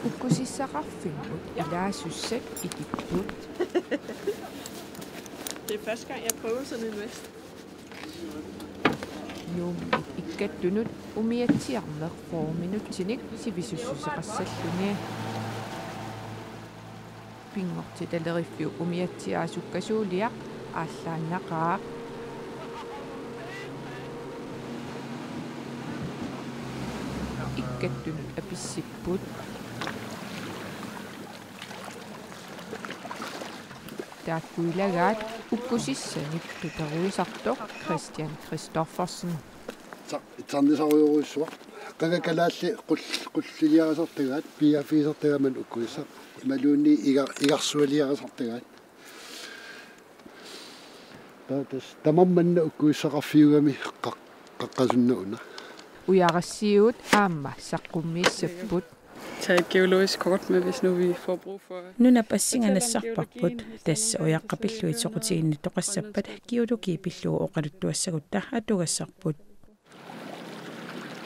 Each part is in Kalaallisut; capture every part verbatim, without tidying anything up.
Ukkusissaqarfimmut ilaasussat itipput. Det er første gang, jeg prøver sådan en vest. Nuummit ikkattunut umiatsiarneq fyrre minutsinik sivisussuseqassalluni. Pinngortitaleriffiup umiatsiaa sukkasuuliaq aallaannaqaaq. Ikkattunut apissipput. Taakku ilagaat ukkusissanik qiperuisartoq Christian Christoffersen. Tar-, tarnisarujorujussuaq. Qanga kalaallit qul-, qulliliarisartagaat, piiaaffigisartagaat maanna ukkusissaq. Imaluunniit iga-, igarsualiarisartagaat. Taava tassa tamarmi manna ukkusissaqarfiugami qaq-, qaqqasunna una. Ujarassiuut aamma saqqummiissapput. Tag et geologisk kort med, hvis nu vi får brug for. Nunap assinga nassarparput, tassa ujaqqat pillugit soqutiginnittoqassappat geologi pillugu oqaluttuassagutta atugassarput.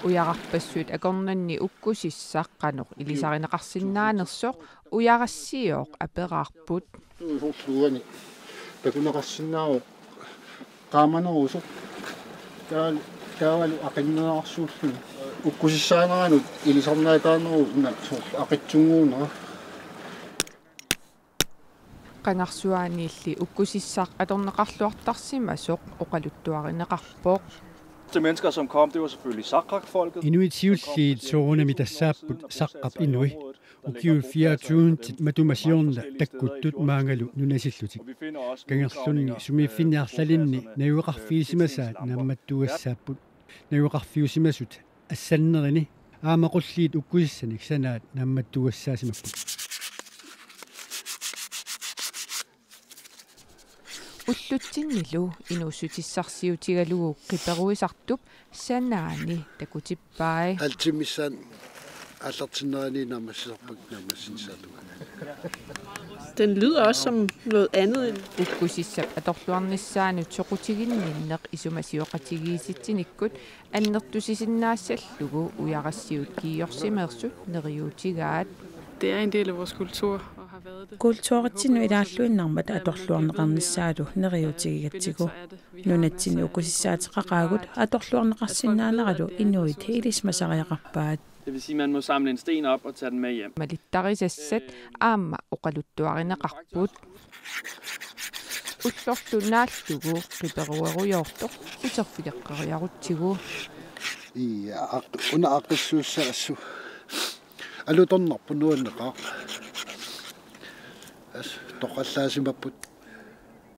Ujararpassuit akornanni ukkusissaq qanoq ilisarineqarsinnaanersoq ujarassiooq aperaarput. Soorlu uani takuneqarsinnaavoq qaamanerusoq. Taava, taavalu aqinnerarsuulluni. Ukkusissaaneranut ilisarnaataaneruvoq una soorlu aqitsunnguunera. Qangarsuaaniilli ukkusissaq atorneqarluartarsimasoq oqaluttuarineqarpoq. Til mennesker, som kom, det var selvfølgelig Sakrak-folket. Inuit siulliit soorunami tassaapput Saqqap inui. Ukiut fire tusind matuma siorna takkuttut maangalu nunasillutik. Kangerlunni sumiiffinni arlalinni najugaqarfigisimasaat naammattuugassaapput. Najugaqarfiusimasut assannerini aamma qulliit ukkusissanik sanaat naammattuugassaasimapput. Ullutsinnilu inuussutissarsiutigalugu qiperuisartup sanaani takutippai. Altimmissaani aallartinnerani naammassisarput naammassinissaallunga. Den lyder også som noget andet end. Ukkusissap atorluarnissaanut soqutiginninneq isumasioqatigiissitsinikkut annertusisinnaassallugu ujarassiuut kiiorsimeersut neriuutigaat. Det er en del af vores kultur og har været det. Kulturitsinnut ilaalluinnarmat atorluarneqarnissaalu neriuutigigatsigu. Nunatsinni ukkusissaateqaqaagut atorluarneqarsinnaaneralu inuit ilisimasariaqarpaat. Det vil sige, at man må samle en sten op og tage den med hjem. Malittarisassat aamma oqaluttuarineqarput. Ullorlu naallugu qiperuerujoortoq uterfigeqqeriarutsigu. Ia, aq-, una aaqqissuussaassooq. Alutornarpoq nuanneqaaq. As, toqqallaasimapput.